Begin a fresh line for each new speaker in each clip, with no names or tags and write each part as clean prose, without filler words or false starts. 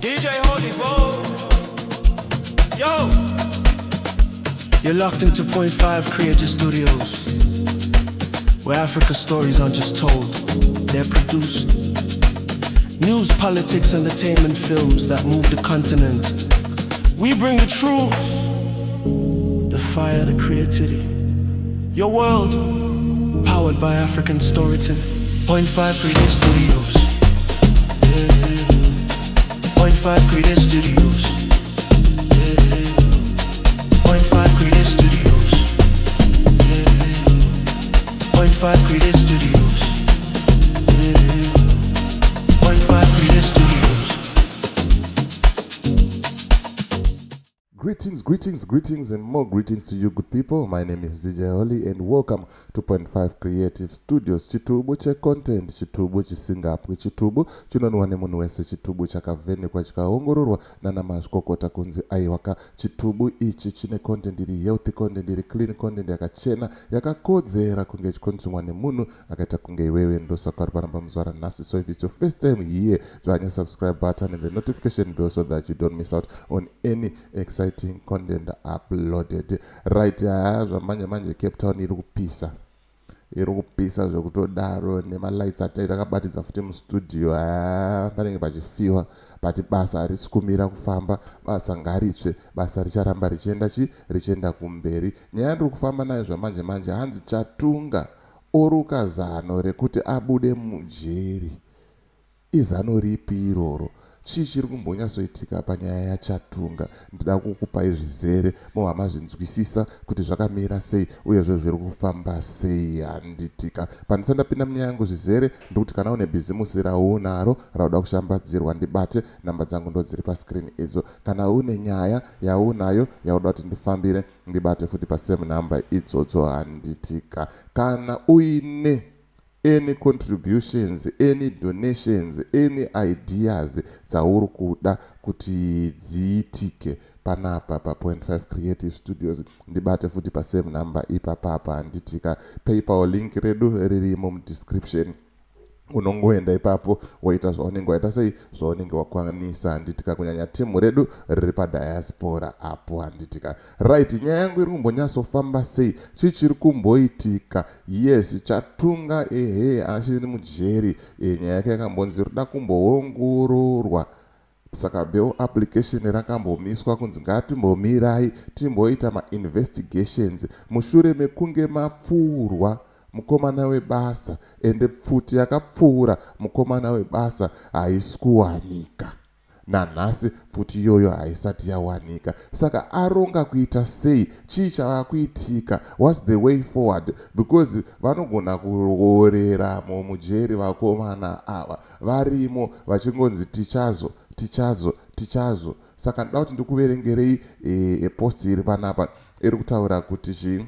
DJ Holy Bo. Yo!
You're locked into Point 5 Creative Studios, where Africa stories aren't just told, they're produced. News, politics, entertainment films that move the continent. We bring the truth, the fire, the creativity. Your world, powered by African storytelling. Point 5 Creative Studios. Yeah. Point 5 Creative Studios. Yeah. Point 5 Creative Studios. Yeah. Point 5 Creative Studios. Yeah. Point 5 Creative Studios.
Greetings, greetings, greetings, and more greetings to you, good people. My name is DJ Holly, and welcome to Point 5 Creative Studios. Chitubu checontent, chitubu chisingapwi, chitubu chinonwa nemunhu wese, chitubu chakavhenekwa chikaongororwa nana mazvikokota kunzi aiwaka. Chitubu ichi chine content iri healthy, content iri clean, content yakachena, yakakodzera kunge ichikonsumwa nemunhu akaita kunge iwewe. Ndosaka uri panapa muzuva ranhasi. So if it's your first time here, join your subscribe button and the notification bell so that you don't miss out on any exciting content uploaded. Right, haa, zvamanje manje Cape Town iri kupisa, iri kupisa zvekutodaro, nemalights atai takabatidza futi mustudio. Haa, panenge pachifiwa, but basa harisi kumira kufamba. Basa ngaritsve, basa richaramba richienda chi richienda kumberi. Nyaya ndiri kufamba nayo zvamanje manje, hanzi Chatunga oruka zano rekuti abude mujeri. Izano ripi iroro? Chii chiri kumbonyatsoitika panyaya yaChatunga? Ndida kukupai zvizere, mobva mazvinzwisisa kuti zvakamira sei uyezve zviri kufamba sei. Handitika, pandisati ndapinda munyaya yangu zvizere, ndikuti kana une bhizimusi raunaro rauda kushambadzirwa, ndibate. Namba dzangu ndo dziri pascreen idzo. Kana une nyaya yaunayo yauda kuti ndifambire, ndibate futi pasame namba idzodzo. Handitika, kana uine any contributions, any donations, any ideas dzauri kuda kuti dziitike panapa pa.5 Creative Studios, ndibate futi pasame number ipapapa. Handitika, PayPal link redu ririmo mudescription. Unongoenda ipapo woita zvaunenge waita sei, zvaunenge wakwanisa. Handitika, kunyanya timu redu riri padiaspora apo. Handitika, right, nyaya yangu iri kumbonyatsofamba sei? Chii chiri kumboitika? Yes, Chatunga, ehe, achiri mujeri. Nyaya yake yakambonzi rida kumboongororwa, saka bail application rakambomiswa kunzi ngatimbomirai timboita mainvestigations mushure mekunge mapfuurwa mukomana webasa. Ende pfuti yakapfuura mukomana webasa haisi kuwanika nanhasi, pfuti iyoyo haisati yawanika. Saka aronga kuita sei? Chii chava kuitika? What's the way forward? Because vanogona kuoreramo mujeri vakomana ava, varimo vachingonzi tichazo, tichazo, tichazo. Saka ndoda kuti ndikuverengerei post iri panapa, iri kutaura kuti chii.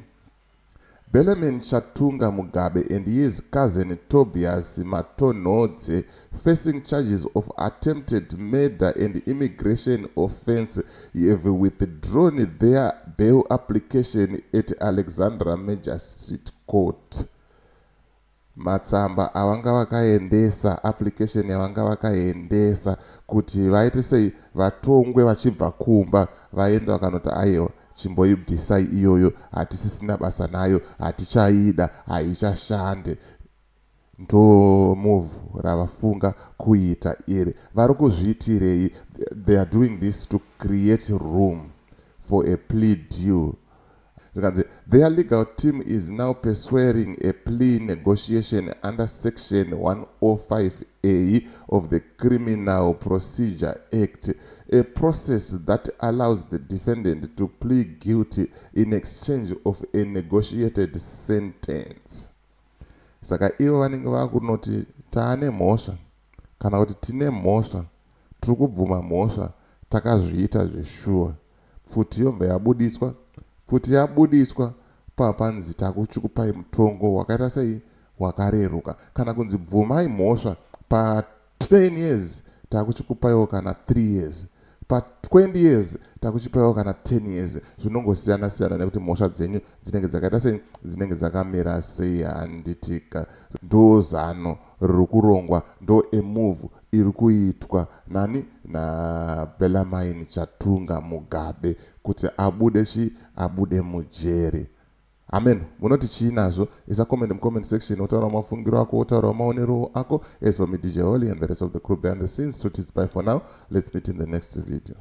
Beleman Chatunga Mugabe and his cousin Tobias Matonhodze, facing charges of attempted murder and immigration offense, have withdrawn their bail application at Alexandra Magistrate Court. Matsamba avanga vakaendesa, application yavanga vakaendesa kuti vaite sei, vatongwe vachibva kumba, vaenda vakanoti aiwa, chimboibvisai iyoyo, hatisisina basa nayo, hatichaida, haichashande. Ndo move ravafunga kuita iri. Vari kuzviitirei? They are doing this to create room for a plea deal. Zvikanzi their legal team is now pursuing a plea negotiation under section 105A of the Criminal Procedure Act, a process that allows the defendant to plead guilty in exchange of a negotiated sentence. Saka ivo vanenge vakunoti taane mhosva, kana kuti tine mhosva, tiri kubvuma mhosva, takazviita zveshuwa. Pfuti yobva yabudiswa. Pfuti yabudiswa, papanzi takuchikupai mutongo wakaita sei, wakareruka, kana kunzi bvumai mhosva, pa10 years takuchikupaiwo kana 3 years. Pa20 years takuchipaiwo kana 10 years, zvinongosiyana siyana nekuti mhosva dzenyu dzinenge dzakaita sei, dzinenge dzakamira sei, handitika? Ndo zano riri kurongwa, ndo move iri kuitwa nani, naBellarmine Chatunga Mugabe, kuti abude chi abude mujeri. Amen. Munoti chii nazvo? Isa comment mucomment section, wotaura mafungiro ako, wotaurawo maonero ako. As for me, DJ Holly, and the rest of the crew behind the scenes, to it's bye for now. Let's meet in the next video.